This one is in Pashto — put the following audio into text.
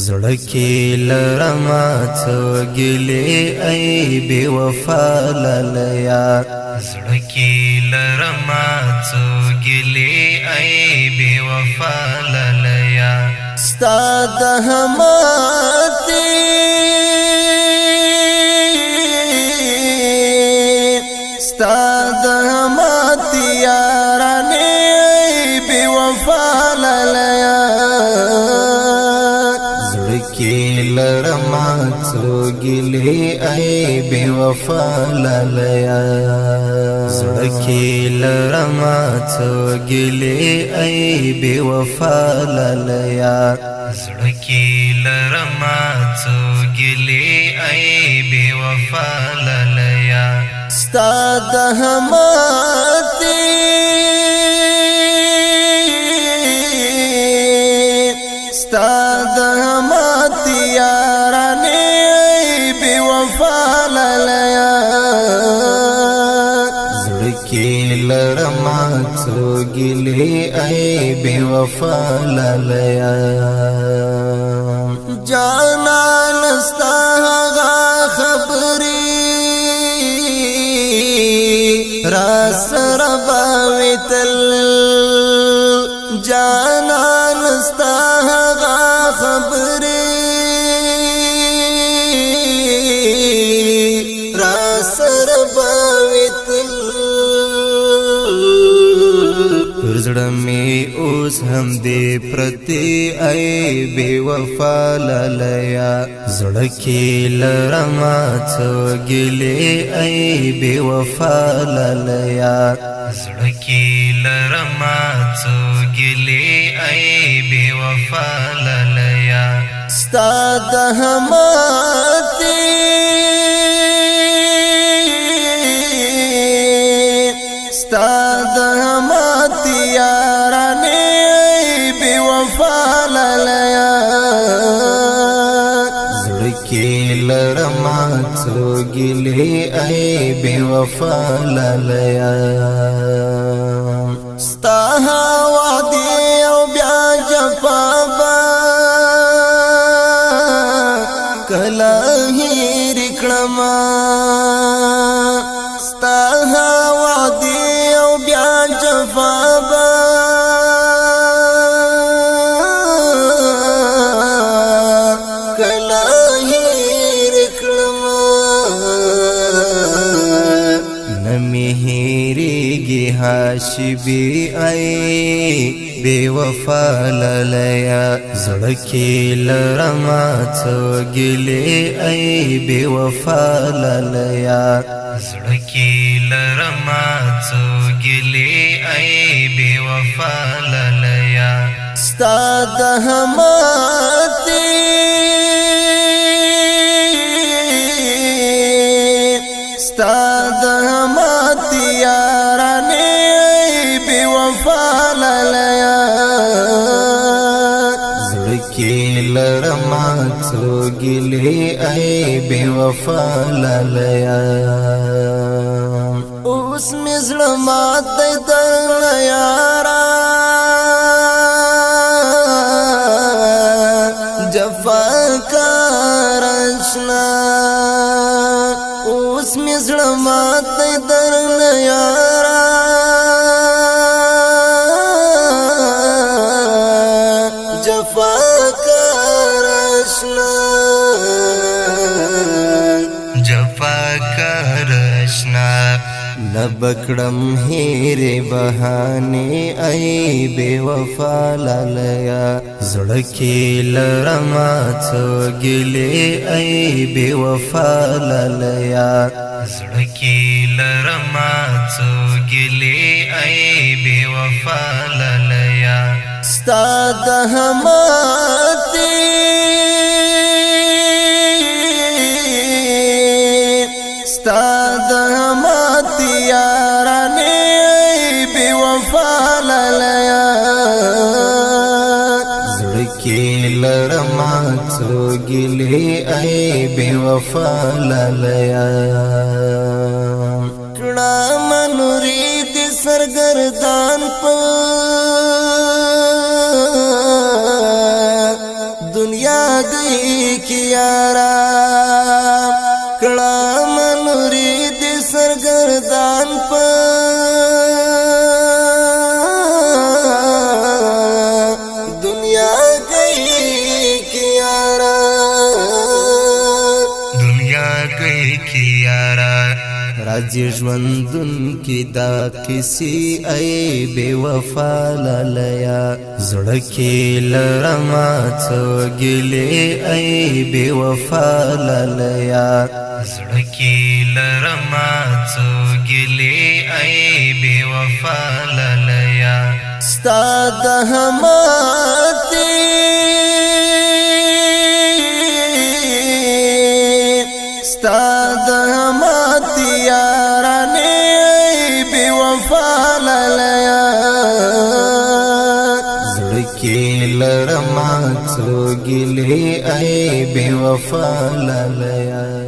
زړه کې لرمه څو ګیلې ای بې وفا لالیا، زړه کې لرمه څو ګیلې ای بې وفا لالیا. ستا د هماتي، ستا د هماتي یارانې بې وفا لالیا، زړه کې لرمه څو ګیلې ای بې وفا لالیا، زړه کې لرمه څو ګیلې ای بې وفا لالیا، زړه کې لرمه څو ګیلې ای بې وفا لالیا. ستا د هماتي، ستا د هماتي یارانې بې وفا لالیا، زړه کې لرمه څو ګیلې ای بې وفا لالیا. جانان ستا هغه خبرې را سره باوتل، جانان ستا هغه خبرې را سره باوتل، پر زړه مې اوس هم دې پرتې ای بې وفا لالیا، زړه کې لرمه څو ګیلې ای بې وفا لالیا، زړه کې لرمه څو ګیلې ای بې وفا لالیا. ستا د هماتي، ستا د هماتي یارانې بې وفا لالیا، زړه کې لرمه څو ګیلې ای بې وفا لالیا. ستا وعدې او بیا جفا به کله هېر کړمه، ستا وعدې او بیا جفا به کله هېر کړمه، نه مې هېرېږي هاشبي ای بې وفا لالیا، زړه کې لرمه څو ګیلې ای بې وفا لالیا، زړه کې لرمه څو ګیلې ای بې وفا لالیا. ستا د هماتي، ستا د هماتي یارانې بې وفا لالیا، زړه کې لرمه څو ګیلې ای بې وفا لالیا. اوس مې زړه مات دی درنه یارا، جفا کار اشنا، اوس مې زړه مات دی درنه یارا، جفا کار اشنا، جفا کار اشنا. نبکړم هېرې بهانې ای بې وفا لالیا، زړه کې لرمه څو ګیلې ای بې وفا لالیا، زړه کې لرمه څو ګیلې ای بې وفا لالیا. ستا د هماتي، ستا د هماتي یارانې بې وفا لالیا، زړه کې لرمه څو ګیلې ای بې وفا لالیا. کړه منوري دې سرګردان په دنیا گئی کی یارا، کړه منوري دې سرګردان په دنیا گئی کی یارا، دنیا گئی کی یارا۔ راځي ژوندون کې دا کیسې ای بے وفا لالیا، زړه کې لرما څو ګلې ای بے وفا لالیا، زړه کې لرما څو ګلې ای بے وفا لالیا۔ ستا د هماتي، ستا د هماتي یارانه بے وفا لالیا، زړه کې لرما څو ګلې ای بے وفا لالیا۔